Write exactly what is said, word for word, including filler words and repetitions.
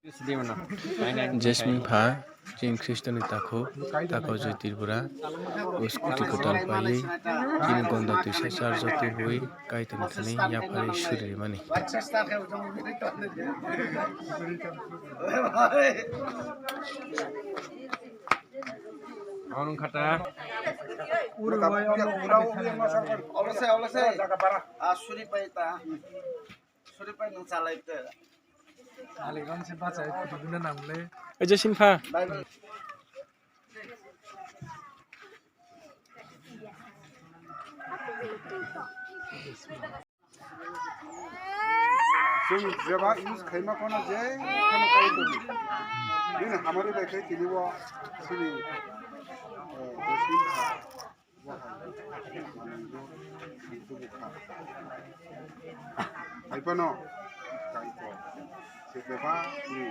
Jesming pha, chini Khristoni takhuk, takhuk Joy Tripura, o scooty kwtal paiwi, chini gonda twisa charge o tubui, Kaitorni thani yapharwi suri rimani. Oro khata. Oro bai, oro bai. Olo se, olo se. Ah, suri pai ta. Suri pai nung chalai te. Aligram se bachai, kudu guna namle. Bai, bai. Chwng jeba use khaima phano je kheno kai tongo. Bini hamari bai khai tini bo chini, eh, Jesming pha, bo hai manwi bo tubu kha. Hai phano kai to. Se jeba ni